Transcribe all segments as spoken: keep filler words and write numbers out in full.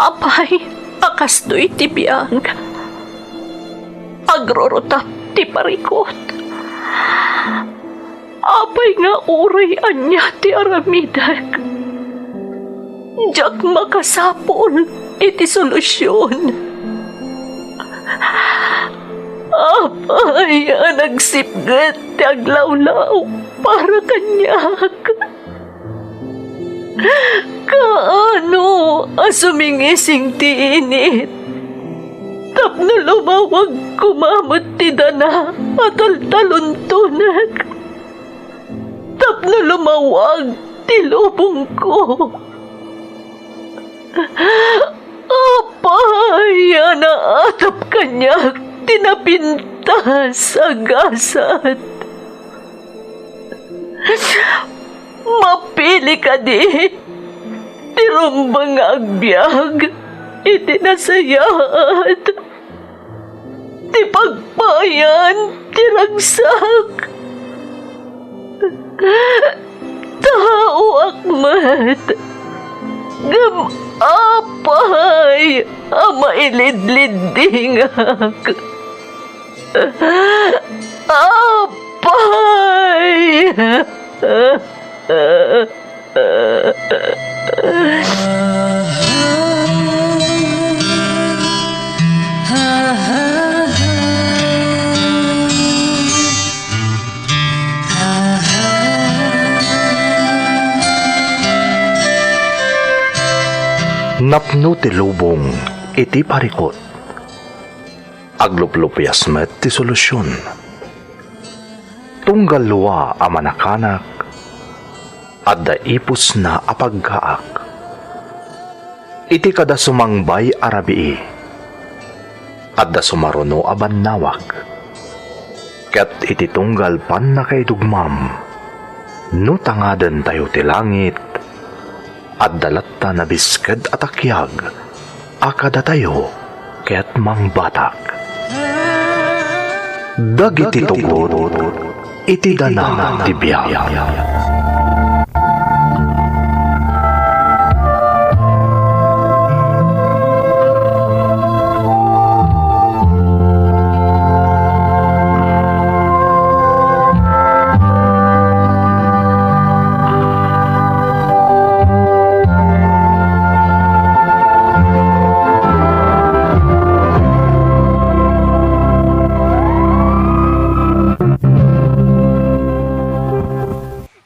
Apay a kastoy ti biag? Agrurutap ti parikut. Apay nga uray ania ti aramidek, diak makasapul iti solusion. Apay a nagsipnget ti aglawlaw para kaniak? Kaano a sumingising ti init tapno lumawag koma met ti dana a taltaluntonek? Tapno lumawag ti lubongko. Apay a naatap kaniak ti napintas a gasat? Mapili kadi ti rumbeng nga agbiag iti nasayaat? Ti pagpayan ti ragsak. Taoak met. Ngem apay a mailidliddingak? Apay! Napno ti lubong iti parikut. Agluplupias met ti solusion. Tunggal lua a manakanak, adda ipusna a paggaak. Iti kada sumangbay a rabii, adda sumaruno a bannawak. Ket iti tunggal pannakaidugmam, no tangadentayo ti langit, adda latta nabisked a takiag a kadatayo ket mangbatak. Dagiti tugot iti dana ti biag.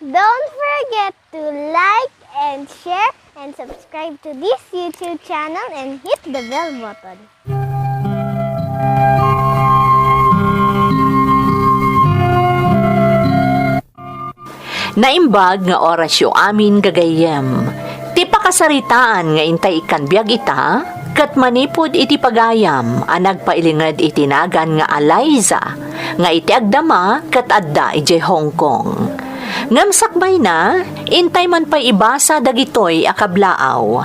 Don't forget to like and share and subscribe to this YouTube channel and hit the bell button. Naimbag nga orasyo amin, gagayyem. Ti pakasaritaan nga intay ikkan biag ita, ket manipud iti pagayam a nagpailinged iti nagan nga Eliza, nga iti agdama ket adda idiay Hong Kong. Ngem sakbayna, intay man pay ibasa dagitoy a kablaaw.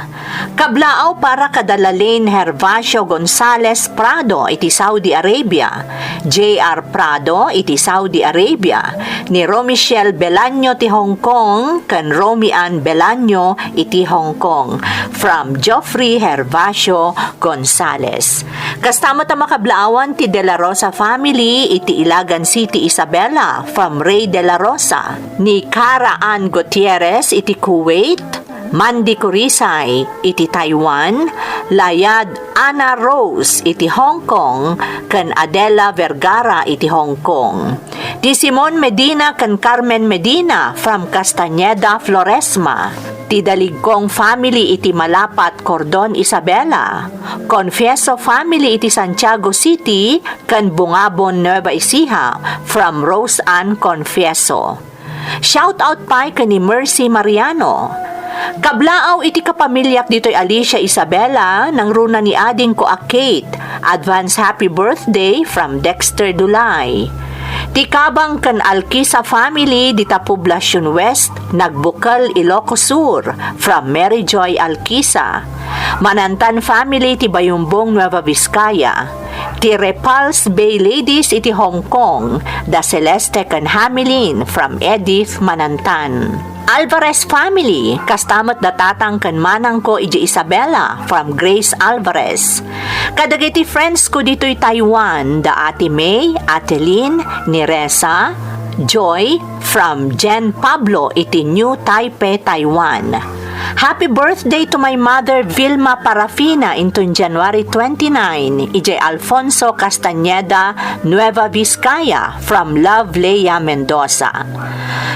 Kablaaw para kada Lalin Hervacio Gonzalez Prado iti Saudi Arabia, J R Prado iti Saudi Arabia, ni Romichelle Belaño ti Hong Kong, ken Romy Ann Belaño iti Hong Kong. From Geoffrey Hervacio Gonzalez. Kasta met a makablaawan ti De La Rosa family iti Ilagan City, Isabela, from Ray De La Rosa, ni Cara Ann Gutierrez iti Kuwait, Mandy Kurisay iti Taiwan, Layad Ana Rose iti Hong Kong, ken Adela Vergara iti Hong Kong. Ti Simon Medina ken Carmen Medina from Castañeda, Floresma. Ti Daligcong family iti Malapat, Cordon, Isabela. Confieso family iti Santiago City ken Bungabon, Nueva Ecija from Rose Ann Confieso. Shout out pay ken ni Mercy Mariano. Kablaaw iti kapamiliak ditoy Alicia, Isabela, nangruna ni adingko a Kate. Advance happy birthday from Dexter Dulay. Ti Kabang ken Alkisa family dita Poblacion West, Nagbukel, Ilocos Sur, from Mary Joy Alkisa. Manantan family ti Bayumbong, Nueva Vizcaya. Ti Repals Bay Ladies iti Hong Kong, da Celeste ken Hamilin from Edith Manantan. Alvarez family, kasta met da tatang ken manangko idiay Isabela, from Grace Alvarez. Kadagiti friends ko ditoy Taiwan, da Ate May, Ate Lynn, ni Reza, Joy, from Jen Pablo iti New Taipei, Taiwan. Happy birthday to my mother, Vilma Parafina, inton January twenty-nine, idiay Alfonso Castañeda, Nueva Vizcaya, from Love Lea Mendoza.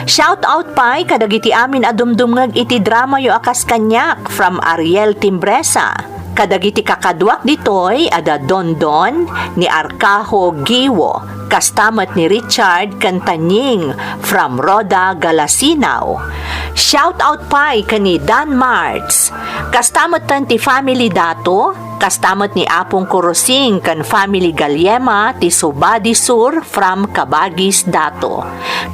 Shout out pay kadagiti amin a dumdumngeg iti dramayo a kas kaniak, from Ariel Timbresa. Kadagiti kakaduak ditoy, ada Dondon, ni Arcajo Giwo, kasta met ni Richard ken Tanying, from Roda, Galasinao. Shout out pay ken ni Dan Martz. Kasta metten ti family Dato, kasta met ni Apong Kurusing ken family Galiema ti Subadi Sur, from Cabaguis, Dato.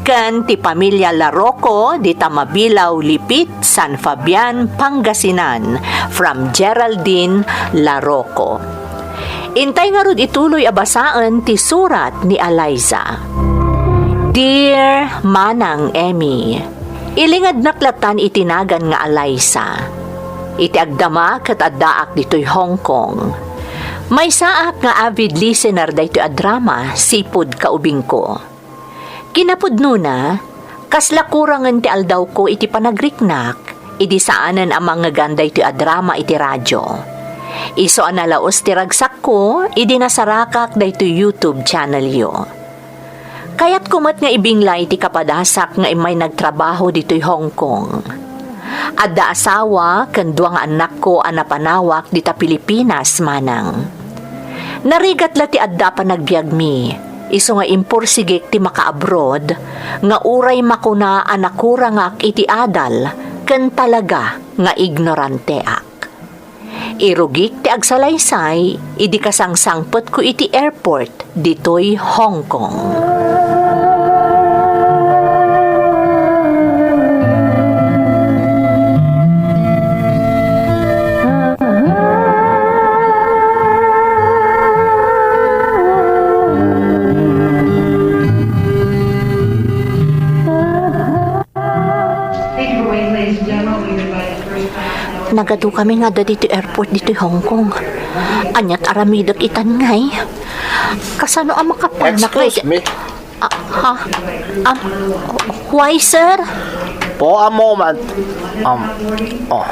Ken ti pamilia Larocco, dita Mabilao, Lipit, San Fabian, Pangasinan, from Geraldine Larocco. Intay ngarud ituloy a basaen ti surat ni Eliza. Dear Manang Emmy, ilingednak latan iti nagan nga Eliza. Iti agdama ket addaak ditoy Hong Kong. Maysaak nga avid listener daytoy a drama, sipud kaubingko. Kinapudnona, kasla kurangen ti aldawko iti panagriknak, idi saanen a mangngegan daytoy a drama iti radio. Isu a nalaus ti ragsakko, idi nasarakak daytoy YouTube channelyo. Kayatko met nga ibinglay ti kapadasak nga immay nagtrabaho ditoy Hong Kong. Adda asawa ken dua nga annakko a napanawak dita Pilipinas, manang. Narigat la ti adda a panagbiagmi, isu nga impursigik ti makaabroad, nga uray makuna a nakurangak iti adal ken talaga nga ignoranteak. Irugik ti agsalaysay idi kasangsangpetko iti airport ditoy Hong Kong. Nagadu kami nga adda ditoy airport ditoy Hong Kong. Aniat aramidek itan ngay? Kasano a makapanak? Excuse me. Ah, ha? Um, why, sir? For a moment. Um, oh.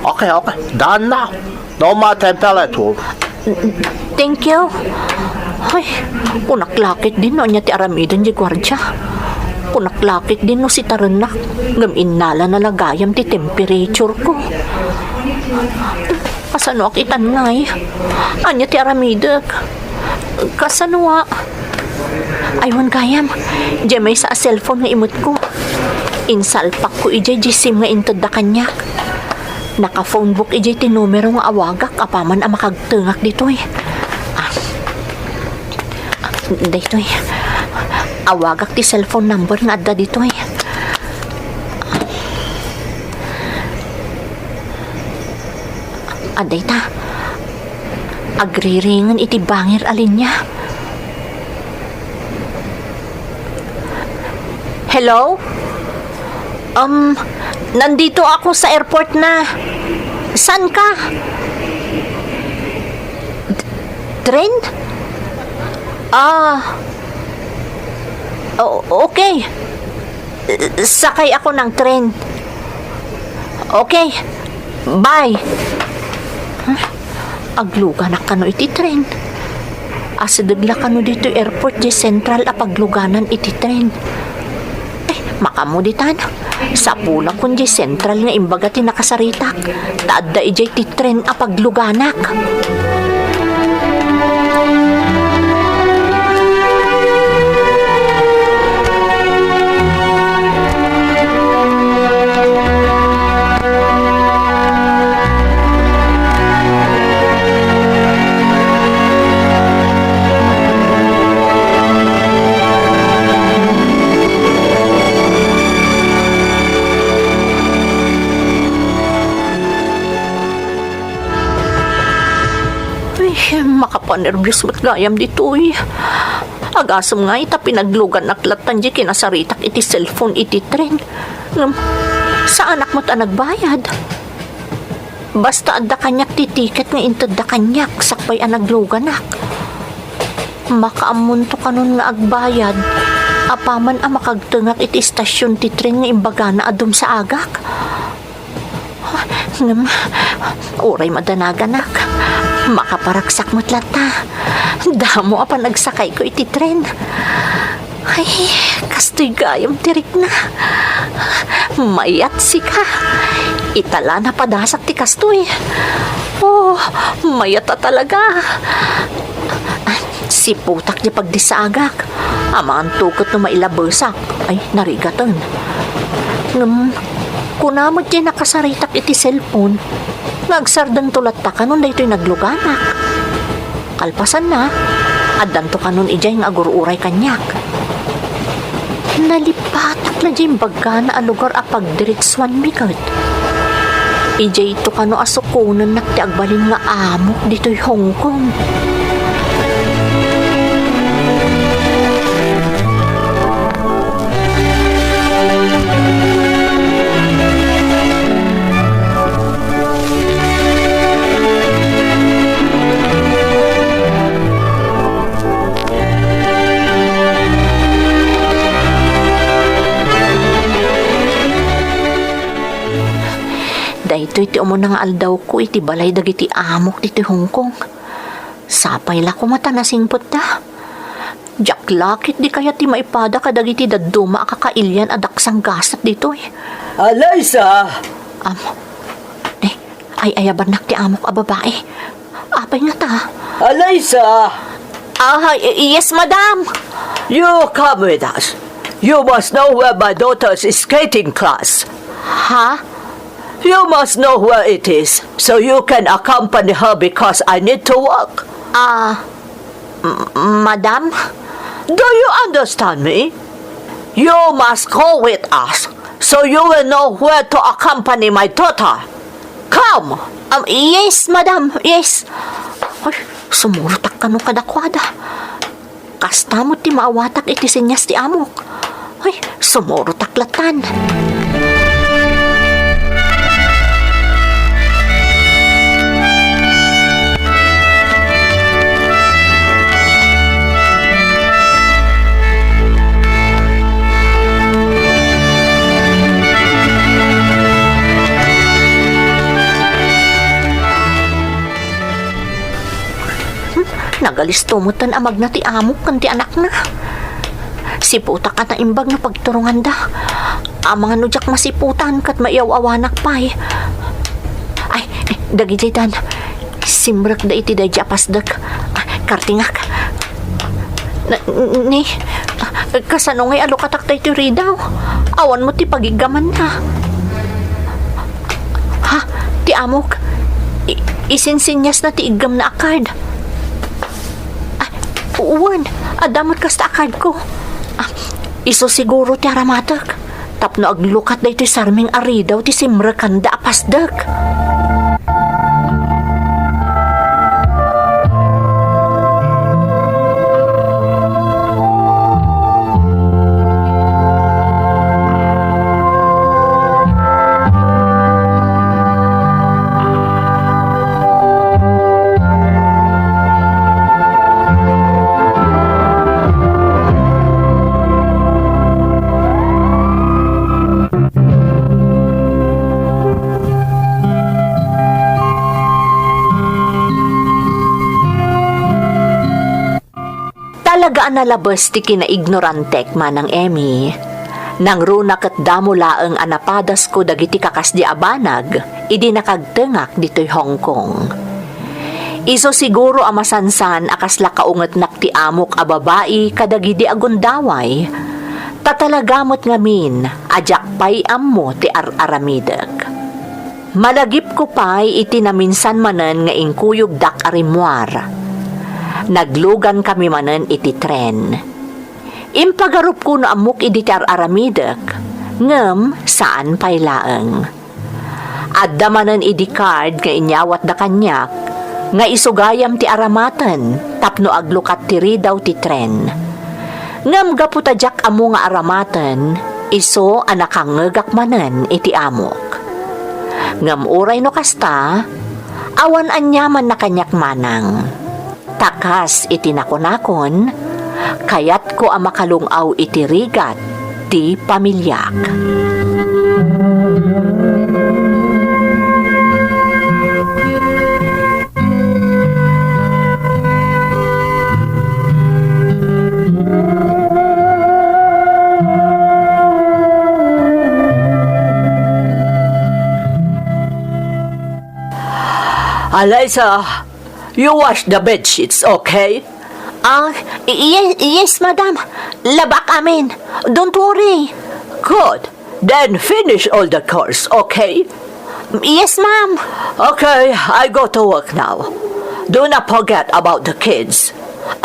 Okay, okay. Done now. Normal temperature. Thank you. Ay, kunak lakit din no ania ti aramiden di guardia. Kunak lakit din no sitarennak. Ngem innala na la gayam ti temperature ko. Kasano ak itan ngay? Ania ti aramidek? Kasano a? Ay, wen gayam. Diay maysa a cellphone nga imutko. Insalpakko idiay di sim nga intedda kaniak. Naka-phone book idiay ti numero nga awagak apaman a makagtengak ditoy. Ah. Ah, daytoy. Awagak ti cellphone number nga adda ditoy. Adda ita. Agriringen iti bangir a linia. Hello? Um, nandito ako sa airport na. Saan ka? Train? Ah. O-, okay. Sakay ako ng train. Okay. Bye. Huh? Agluganak kano iti train? Asideg la kano ditoy airport, diay central a pagluganan iti train? Ay, makamuditan. Sapulak kun diay central nga imbaga ti nakasaritak. Ta adda idiay ti tren a pagluganak. Ay, makapanerbios met gayam ditoy. Agasem nga ita pinagluganak lattan di kinasaritak iti cellphone iti tren. Ngem, saanak met a nagbayad. Basta adda kaniak ti tiket nga intedda kaniak sakbay a nagluganak. Makaammonto kanon nga agbayad apaman a makagtengak iti istasion ti tren nga imbagana a dumsaagak. Ngem, uray madanaganak, makaparagsak met latta. Damo a panagsakayko iti tren. Ay, kastoy gayam ti rikna. Mayat sika. Ita la napadasak ti kastoy. Oh, mayat a talaga. Siputak ti pagdisagak. Amanto ket no mailabesak. Ay, narigaten. Ngem, kuna met ti nakasaritak iti cellphone nga agsardengto latta kanon daytoy nagluganak. Kalpasanna, addanto kanon idiay nga agur-uray kaniak. Nalipatak la diay imbagana a lugar a pagdiretsuanmi ket. Idiayto kano a sukonennak ti agbalin nga amok ditoy Hong Kong. Daytoy ti umuna nga aldawko iti balay dagiti amok ditoy Hong Kong. Sapay la koma ta nasingpetda. Diak la ketdi kayat ti maipada kadagiti dadduma a kakailian a daksanggasat ditoy. Alaysa! Am, eh, ay-ayabannak ti amok a babai. Apay ngata? Alaysa! Ah, y-, yes, madam. You come with us. You must know where my daughter's skating class. Ha? You must know where it is, so you can accompany her because I need to work. Ah, m-, madam? Do you understand me? You must go with us, so you will know where to accompany my daughter. Come! Um, yes, madam, yes. Ay, sumurotak kano kadakuada. Kasta met ti maawatak iti senyas ti amok. Ay, sumurotak lattan. Nagalisto metten a magna ti amok ken ti anakna. Siputak a naimbag no pagturonganda. Amangan no diak masiputan ket maiaw-awanak pay. Ay, dagiti dan. Simrekda iti daydi a pasdek. Ah, kartingak. Na, ni, kasano ngay a lukatak daytoy ridaw? Awan met ti pagiggamanna. Ha? Ti amok? I-, isinsinyasna ti iggamna a card. Ah, wen, adda met kasta a cardko. Ah, isu siguro ti aramatek. Tapno aglukat daytoy sarming a ridaw ti simrekanda a pasdek. Talaga a nalabes ti kinaignorantek, Manang Emmy. Nangruna ket damo laeng a napadasko dagiti kakasdi a banag idi nakagtengak ditoy Hong Kong. Isu siguro a masansan a kasla kaungetnak ti amok a babai kadagidi a gundaway, ta talaga met ngamin a diak pay ammo ti ar-aramidek. Malagipko pay iti naminsan manen nga inkuyogdak a rimmuar. Naglugankami manen iti tren. Impagarupko no ammok idi ti ar-aramidek, ngem saan pay laeng. Adda manen idi card nga inyawatda kaniak nga isu gayam ti aramaten tapno aglukat ti ridaw ti tren. Ngem gapu ta diak ammo nga aramaten, isu a nakangngegak manen iti amok. Ngem uray no kasta, awan aniamanna kaniak manang. Ta kas iti nakunakon, kayatko a makalung-aw iti rigat ti pamiliak. Eliza, you wash the bed sheets, okay? Ah, y-, yes, yes, madam. Labak amin. Don't worry. Good. Then finish all the chores, okay? Yes, ma'am. Okay, I go to work now. Do not forget about the kids.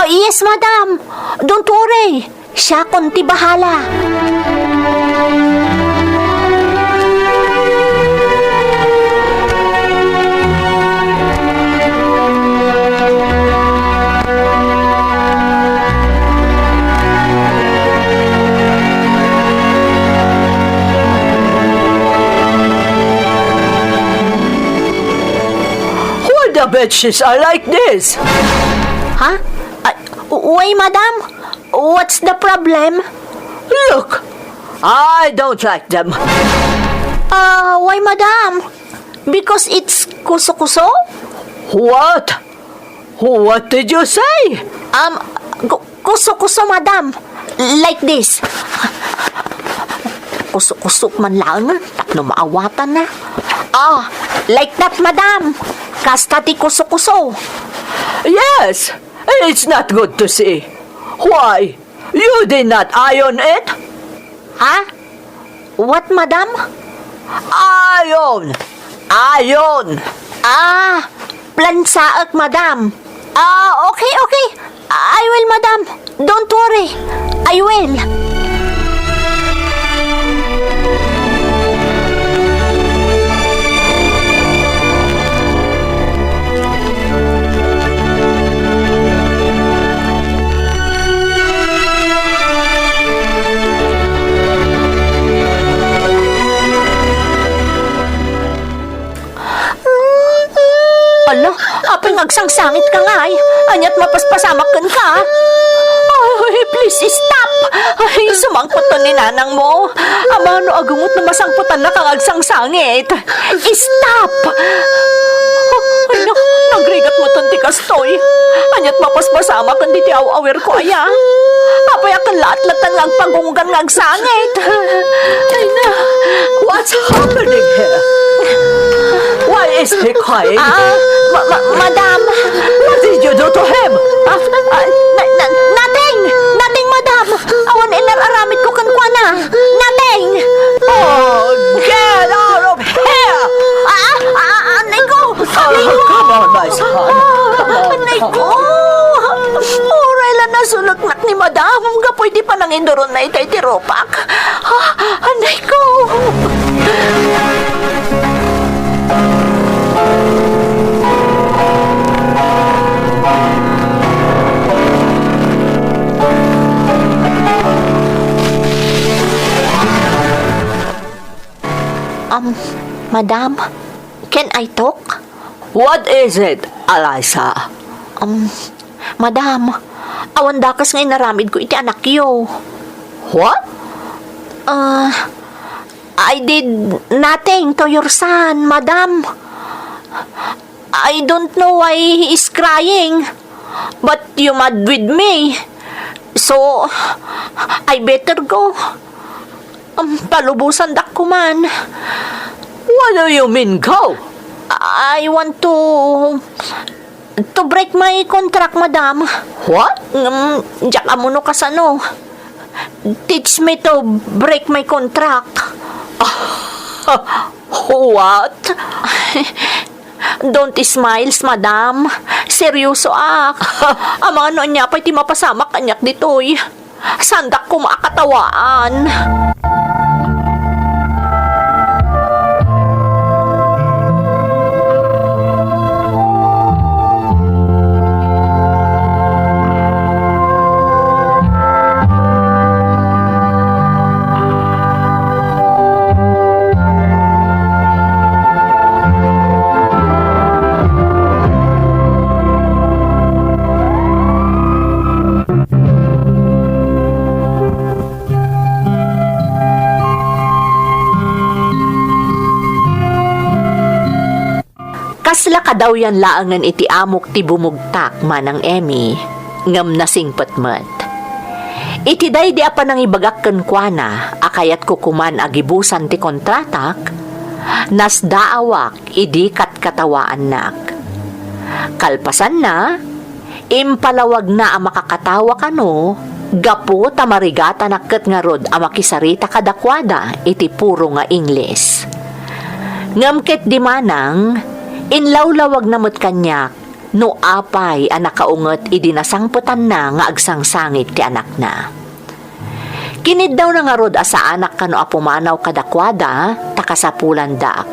Oh, yes, madam. Don't worry. Siakon ti bahala. Why the bedsheets are like this? Ha? Ay, why, madam? What's the problem? Look, I don't like them. Ah, why, madam? Because it's kuso-kuso? What? What did you say? Um, ku-, kuso-kuso, madam. Like this. Kusok-kusok man laeng, tapno maawatan na. Ah, like that, madam. Kasta ti kuso-kuso. Yes, it's not good to see. Why? You did not iron it? Ha? What, madam? Iron! Iron! Ah, plansaek, madam. Ah, okay, okay. I will, madam. Don't worry. I will. Ala, apay nga agsangsangit ka ngay? Aniat mapaspasamak kenka? Ay, please stop! Ay, sumangput ni nanang mo. Amano a gungot no masangputanna kang agsangsangit. Stop! Ay, na, nagrigat mo ton ti kastoy. Aniat mapaspasamak ken diti aw-awir ko aya. Apay a ken laat-latan nga agpagunggan nga agsangit. Ay, na. What's happening here? Why is he crying? Ah, ma-, ma-, madam. What did you do to him? Ah, ah, na-, na-, nothing! Nothing, madam! Awan inar-aramid ko kenkuana. Nothing! Oh, get out of here! Ah, ah, ah, anay ko! Anay ko! Oh, come on, my son. Come on, anay ko! Uray la nasuleknak ni madam, gapu iti panangiduronna itay ti rupak. Ah, anay ko! Um, madam, can I talk? What is it, Eliza? Um, madam, awan dakes nga inaramidko iti anakyo. What? Uh, I did nothing to your son, madam. I don't know why he is crying, but you mad with me. So, I better go. Um, palubosandak kuman. What do you mean, go? I want to, to break my contract, madam. What? Um, diak ammo no kasano. Teach me to break my contract. What? Don't smiles, madam. Seryosoak. Amangan no ania pay ti mapasamak kaniak ditoy. Saandak koma a katawaan. Kasla kadawyan laengen iti amok ti bumugtak, Manang Emmy, ngem nasingpet met. Iti daydi a panangibagak kenkuana a kayatko koman a gibusan ti kontratak, nasdaawak idi katkatawaannak. Kalpasanna, impalawagna a makakatawa kano gapu ta marigatanak ket ngarud a makisarita kadakuada iti puro nga Ingles. Ngem ketdi, Manang, inlawlawagna met kaniak no apay a nakaunget idi nasangpetanna nga agsangsangit ti anakna. Kiniddawna ngarud a saanak kano a pumanaw kadakuada ta kasapulandak.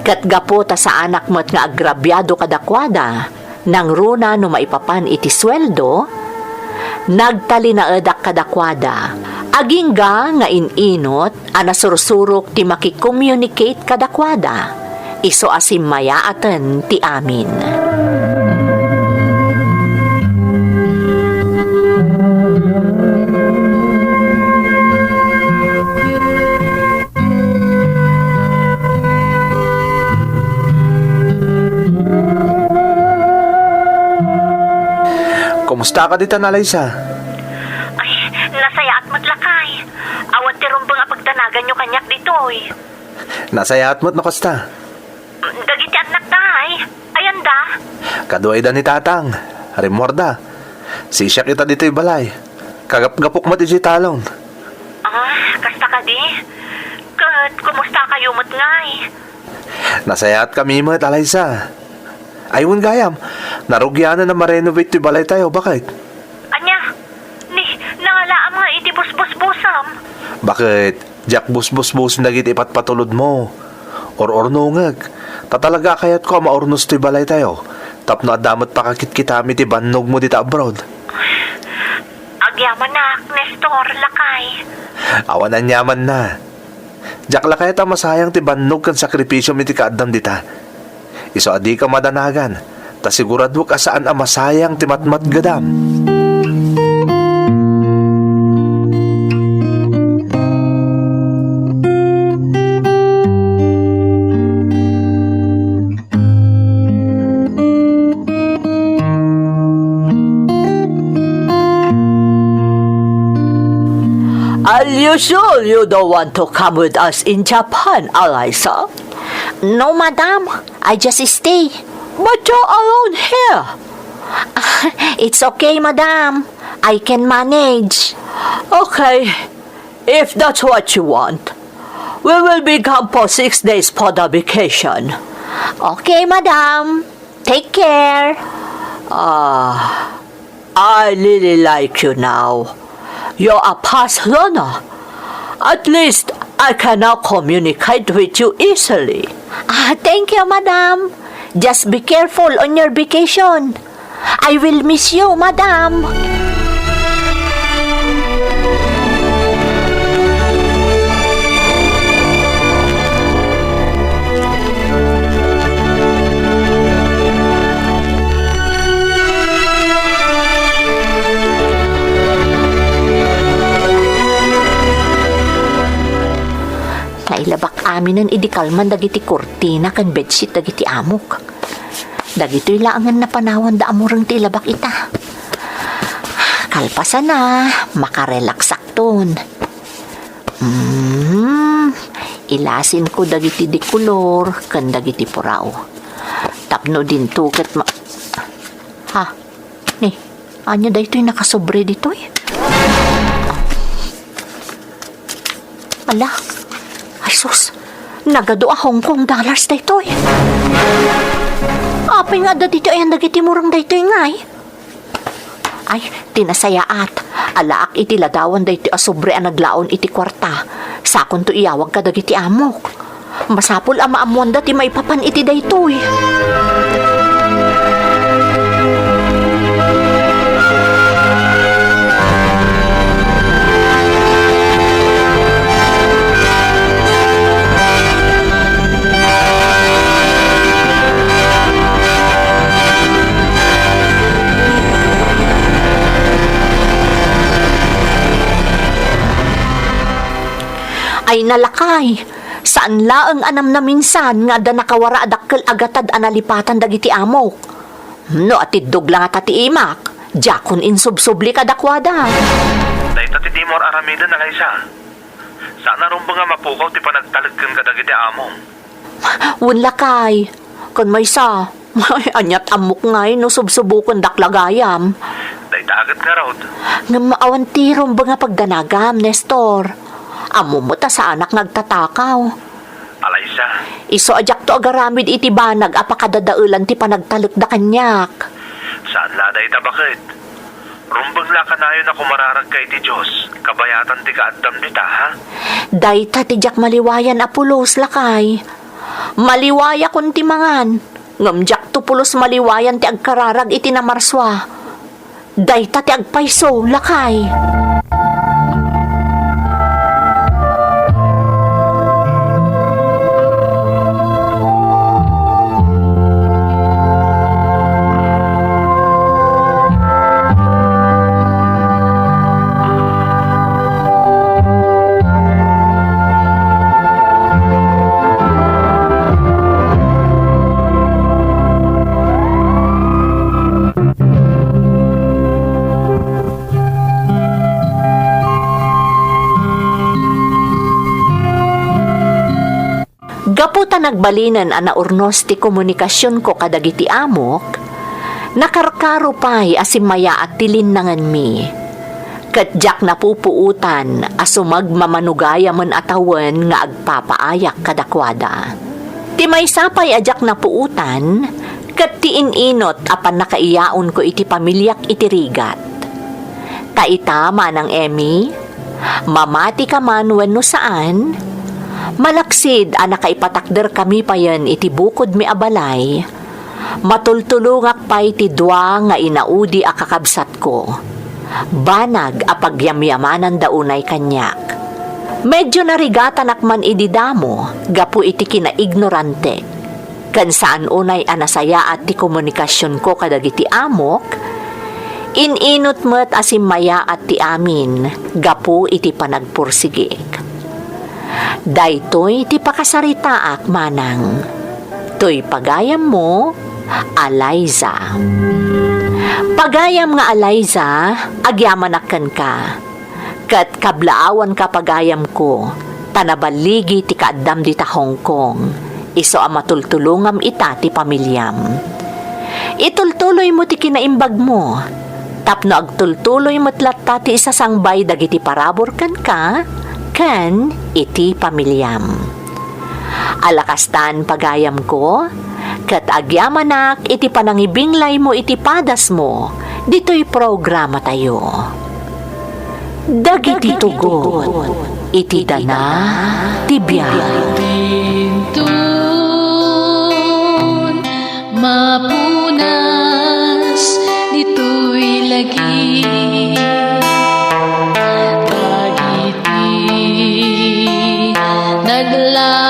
Ket gapu ta saanak met nga agrabiado kadakuada, nangruna no maipapan iti sueldo, nagtalinaedak kadakuada, agingga nga in-inut a nasursurok ti maki-communicate kadakuada, isu a simmayaaten ti amin. Kumusta ka ditan, Alaysa? Ay, nasayaat met, lakay. Awan ti rumbeng a pagdanaganyo kaniak ditoy. Nasayaat met no kasta. Dagiti annakta, ay? Ayanda? Kaduayda ni Tatang. Rimmuarda. Sisiak ita ditoy balay. Kagapgapok met idiay talon. Ah, kasta kadi? Ket kumusta kayo met ngay? Nasayaatkami met, Alaysa. Ay, wen gayam, narugianan a ma-renovate toy balaytayo, baket? Ania? Ni, nangalaam nga iti busbusbusam? Baket, diak busbusbusen dagiti ipatpatulodmo. Or-ornongek. Ta talaga a kayatko a maurnos toy balaytayo. Tapno adda met pakakitkitam iti bannogmo dita abroad. Agyamanak, Nestor, lakay. Awan aniamanna. Diak la kayat a masayang ti bannog ken sakripisiom iti kaaddam dita. Isu a dika madanagan, ta siguraduek a saan a masayang ti matmatgedam. Are you sure you don't want to come with us in Japan, Alaysa? No, madam. I just stay. But you're alone here. It's okay, madam. I can manage. Okay, if that's what you want, we will be gone for six days for the vacation. Okay, madam. Take care. Ah, I really like you now. You're a fast learner. At least I can now communicate with you easily. Ah, thank you, madam. Just be careful on your vacation. I will miss you, madam. Nailabak aminen idi kalman dagiti kurtina ken bedsheet dagiti amok. Dagitoy laengen napanawanda a mureng ti ilabak ita. Kalpasana, makarelaksakton. Mm, ilasinko dagiti dikolor ken dagiti puraw. Tapno dinto ket ma-, ha? Ni, ania daytoy nakasobre ditoy? Ala, ay sus, nagadu a Hong Kong dollars daytoy. Apay nga adda ditoy ayan dagiti mureng daytoy ngay? Ay, ti nasayaat, alaak iti ladawan daytoy a sobre a naglaon iti kuarta. Sakonto iyawag kadagiti amok. Masapul a maammoanda ti maipapan iti daytoy. Ay, nalakay! Saan laeng a namnaminsan nga adda nakawara a dakkel a gatad a nalipatan dagiti amok. No atiddog la ngata ti imak, diakon insubsubli kadakuada. Dayta ti dimo ar-aramiden, Alayza. Saan a rumbeng a mapukaw ti panagtalek ken kadagiti amom. Wen, lakay. Ken maysa, aniat ammok ngay no subsubokendak la gayam. Dayta ket ngarud. Ngem awan ti rumbeng a pagdanagam, Nestor. Ammom met a saanak nga agtatakaw. Alayza. Isu a diakto agaramid iti banag a pakadadaelan ti panagtalekda kaniak. Saan la dayta, baket? Rumbeng la kanayon a kumararagka iti Dios, kabayatan ti kaaddam dita, ha? Dayta ti diak maliwayan a pulos, lakay. Maliwayakon ti mangan, ngem diakto pulos maliwayan ti agkararag iti namarsua. Dayta ti agpayso, lakay. Gapu ta nagbalinen a naurnos ti komunikasionko kadagiti amok, nakarkaro pay a simmayaat ti linnangenmi, ket diak napupuotan a sumagmamano gayamen a tawen nga agpapaayak kadakuada. Ti maysa pay a diak napuotan, ket ti in-inot a pannakaiyaonko iti pamiliak iti rigat. Ta ita, Manang Emmy, mamatika man wenno saan, malaksid a nakaipatakderkami payen iti bukodmi a balay, matultulongak pay ti dua nga inaudi a kakabsatko. Banag a pagyamyamananda unay kaniak. Medyo narigatanak man idi damo gapu iti kinaignorantek. Ken saan unay a nasayaat ti komunikasionko kadagiti amok, in-inot met a simmayaat ti amin gapu iti panagpursigik. Daytoy ti pakasaritaak, Manang. Toy pagayammo, Alayza. Pagayam nga Alayza, agyamanak kenka. Ket kablaawanka, pagayamko, ta naballigi ti kaaddam dita Hong Kong, isu a matultulongam ita ti pamiliam. Itultuloymo ti kinaimbagmo, tapno agtultuloy met latta ti isasangbay dagiti parabur kenka ken iti pamiliam. Ala kastan, pagayamko, ket agyamanak iti panangibinglaymo iti padasmo ditoy programatayo. Dagiti tugot iti dana ti biag. Dintun mapunas ditoy lagi. Dagiti nagla-